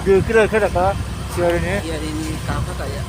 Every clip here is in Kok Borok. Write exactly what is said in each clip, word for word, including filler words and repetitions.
Video kira kira ka, siarini. Siarini ka kha kaya.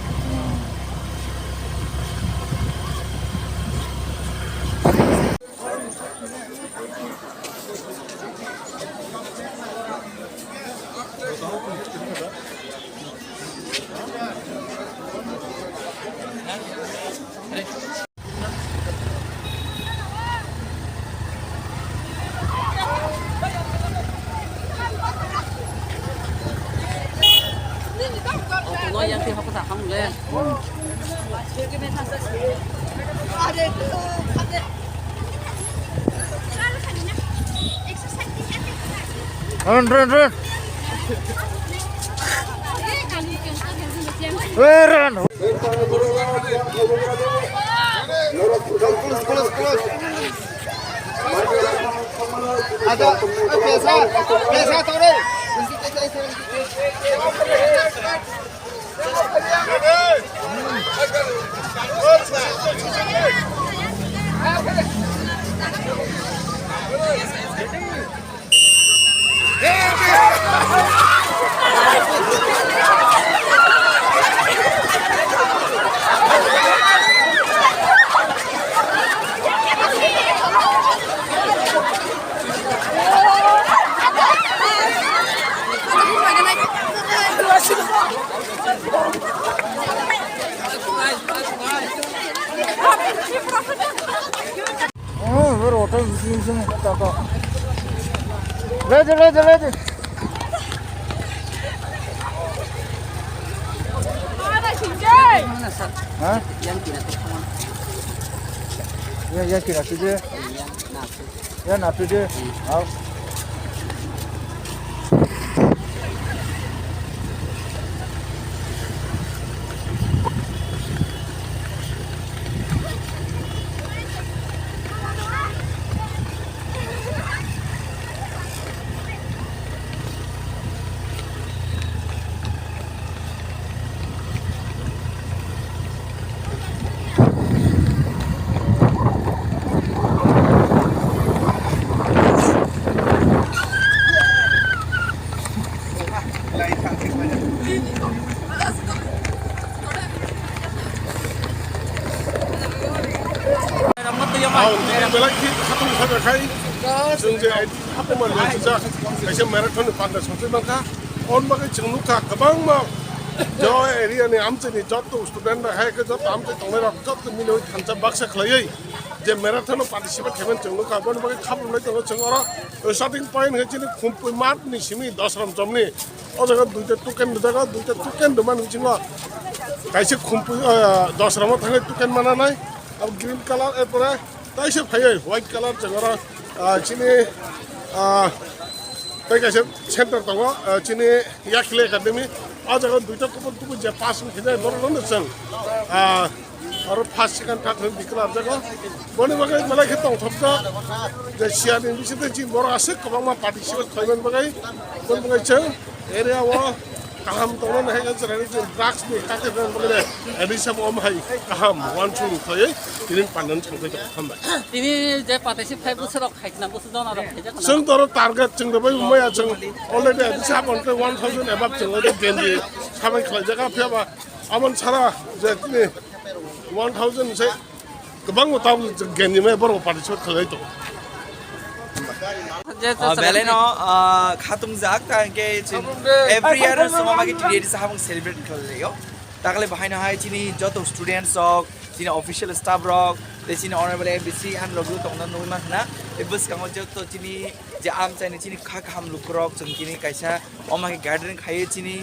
Run, run, run. Run. Oh, we're hotel. Ready, ready, ready. Huh? Yang, yang kira tu je. Ya, napi je. Au. Belai khe khatung kha khai, chwng je I T department bai sijak, kaisa marathon ni panda songwi mankha. Oboni bagwi chwng nukha kwbangma jo area ni amchaini joto student rok hai khe joto amchai tongnai rok joto milwi thansa baksa khlaiwi je marathon o participate khaimani chwng nukha. Oboni bagwi khabrumlai tongo chwng oro starting point hai chini Khumpui Math ni simi Dosram Chomni. O jaga duita token rijak, duita token rwmani bisingo kaisa Khumpui, ah, Dosram o thangwi token mananai. Abo green colour, er pore taisa phaiwi white colour chwng oro, ah, chini, ah, tei kaisa center tongo, ah, chini Yakhli Academy. O jaga duita kubun kubun je pass wngkhe borok no chwng, ah, oro first, second, third hwnwi declare jago. Boni bagwi belai khe tongthokjak je siyani bisingtwi chini borok aswk kwbangma participate khlaimani bagwi. Boni bagwi chwng area o kaham tongna hai khe chwrairok chwng drugs ni kake rwna bagwi de. Ani sabo omo hai kaham uansukmung khlaiwi tini pandani thangwi tongo. Hambai. Tini je participate khai bwswk rok khaikna bwswk jona rok khaijak na. Chwng toro target chwng rwbai maya chwng already ani sabo hwnkhe one thousand above chwng already gendi samai khlaijak, phiya ba aboni sara je tini one thousand se kwbangma tabuk genjimani borok participate khlai tongo. Je, je, Ah, je, belai no, ah, khatungjak, ta hwnkhe chwng every year no chwng omo khe T D A D C habang celebrate khlai laio. Takle bahai no hai chini joto students rok, chini official staff rok, tei chini honorable M D C and logo tongna nugwi mankha na. Tei bwskango joto chini je amchaini chini kha kaham lukurok chwng tini kaisa omo khe gathering khaiwi chini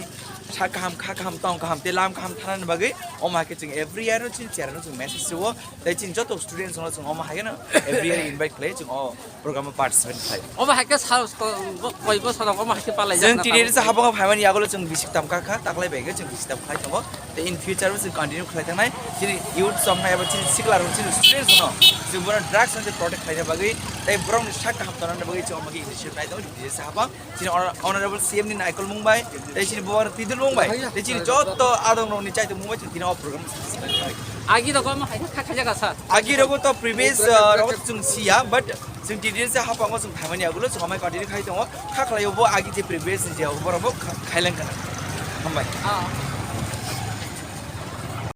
Sa kaham, kha kaham, tong kaham, tei lam kaham thanani bagwi omo hai khe chwng every year no chini chairman no chwng message rwo, tei chini joto students no chwng omo hai kheno every year invite khlai chwng o program o participate khlai. Omo hai khe sa-, ko-, bo-, koi bosor rok omo hai khe palai jak na tabuk. Chwng T D R sa habang phaimani yagulo chwng bisik tam kha kha, taklai bai khe chwng bisik tam khlai tongo. Tei in future bo chwng continue khlai thangnai, chini youth somnai abo chini sikla rok, chini students no chwng bono drugs no protect khlaina bagwi tei borok ni sak kaham tongnani bagwi chwng omo khe initiative nai tongo T D R sa habang. Chini honor-, honorable C M ni naikol mung bai, tei chini bubagra twidul mung bai, tei chini joto adong rokni chaitong mung bai chwng tini o program. Agi rogo omo hai kha kha jaga sir. Agi rogo to previous, uh, rogo chwng siya, but chwng T D R sa hapango chwng phaimani agulo chwng amai continue khai tongo, kha khlai bo agi je previous je borok bo kha-, khailang kana. Hambai. Ah.